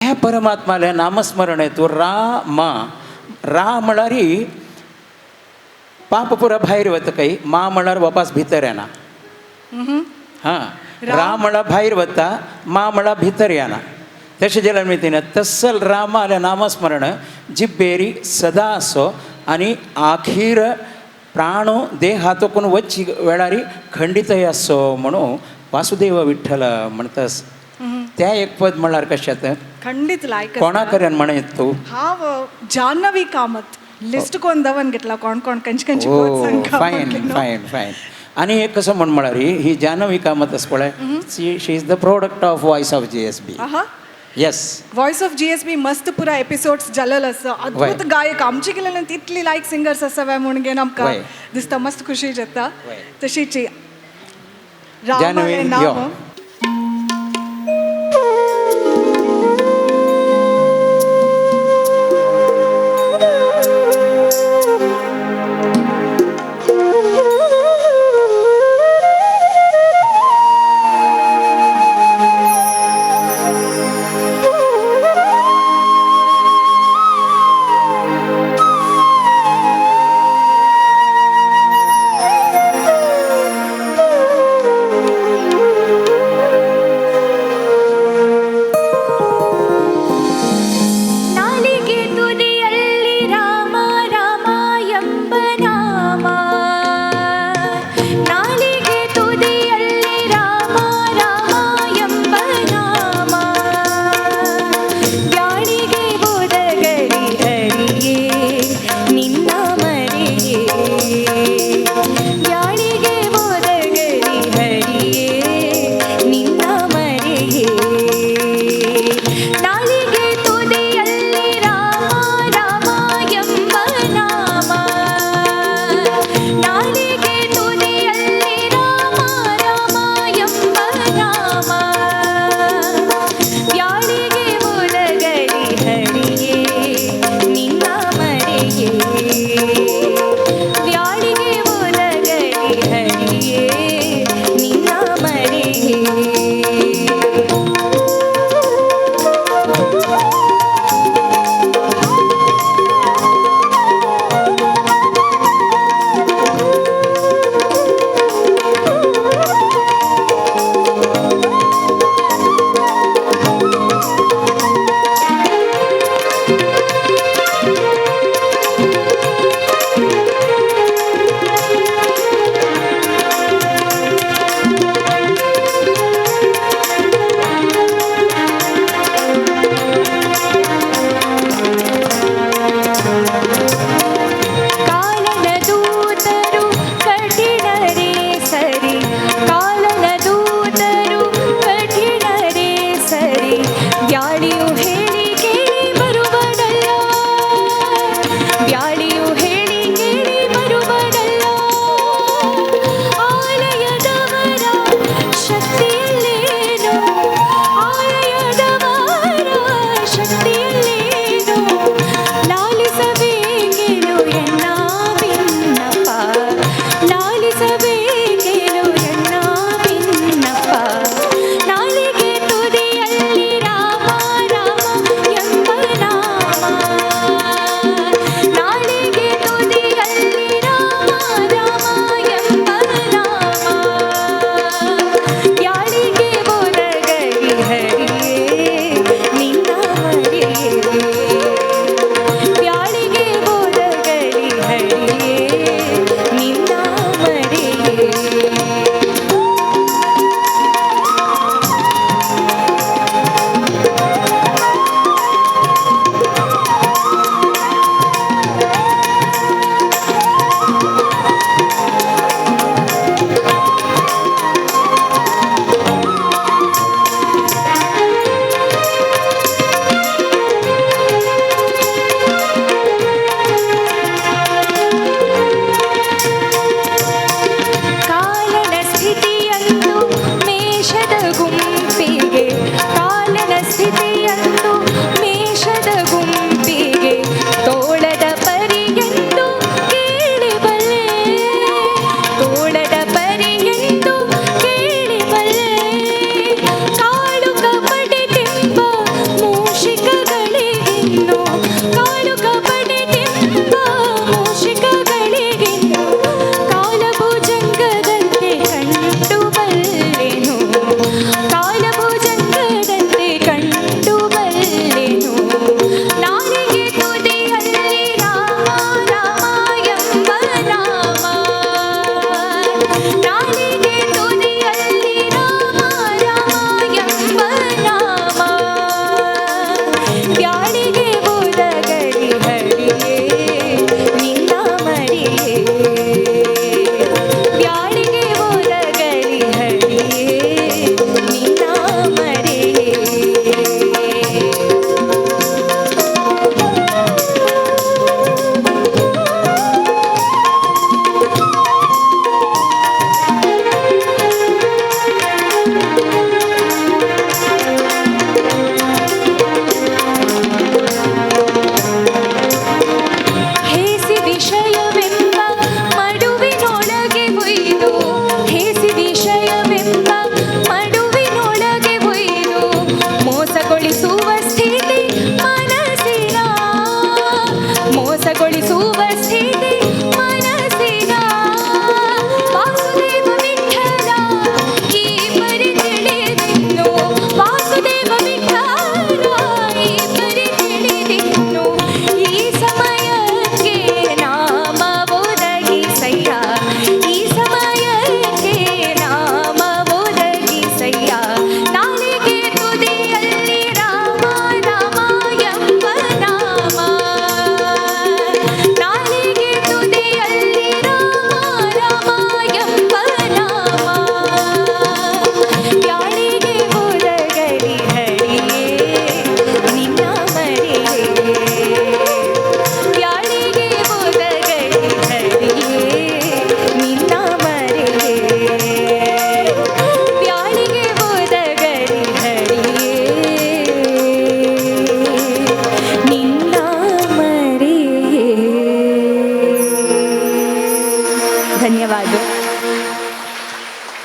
ह्या परमात्माले नामस्मरण तूं रा मा रा म्हळ्यार पाप पुरा भायर वता काही मा म्हळ्यार वापस भितर येना. हां, रा म्हळ्यार भायर वता, मा म्हळ्यार भितर येना. तशें जाल्यार मितीन तसल रामाले नामस्मरण जिब्बेरी सदा असो आनी आखीर प्राणो देहातकून वच्ची वेळारी खंडीतय असो म्हणून वासुदेव विठ्ठल म्हणतस. त्या एक पद म्हळ्यार कशें खंडीत लायक. कोणा कडेन म्हणत तूं? हांव जान्हवी कामत लिस्ट कोण दवन घेतला कोण कोण कंच कंच. ओ फायन फायन फायन. आनी एक कसो म्हण म्हळ्यार ही जान्हवी कामत आसा पळय, she is the product of voice of GSB. Yes. Voice of GSB मस्त पुरा एपिसोड्स जालेलो आसा. अद्भुत गायक आमचे केलेले तितली लायक सिंगर्स आसा व्हय म्हूण घेवन आमकां दिसता मस्त खुशी जाता. तशीच रामालें नाम.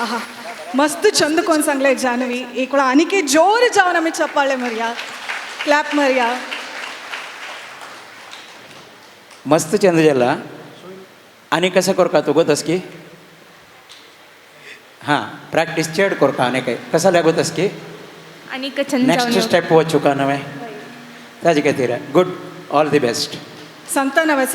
आहा, मस्त चंद कोण सांगले जानवी. एक वेळा आनीक जोर जावन आमी चपाळे मरया, क्लॅप मरया. मस्त चंद जाला. आनी कसं करका तूं गोतस की? हां, प्रॅक्टीस चड करका. आनी काय कसा लागोतस की? आनीक चंद नेक्स्ट जावन स्टेप वचूका नवें, ताजे खातीर. Good, all the best. सांगता नवें.